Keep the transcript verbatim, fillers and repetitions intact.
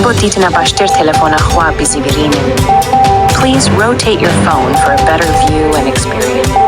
Bo dîtina baştir telefona xwe bizîvirînin. Please rotate your phone for a better view and experience.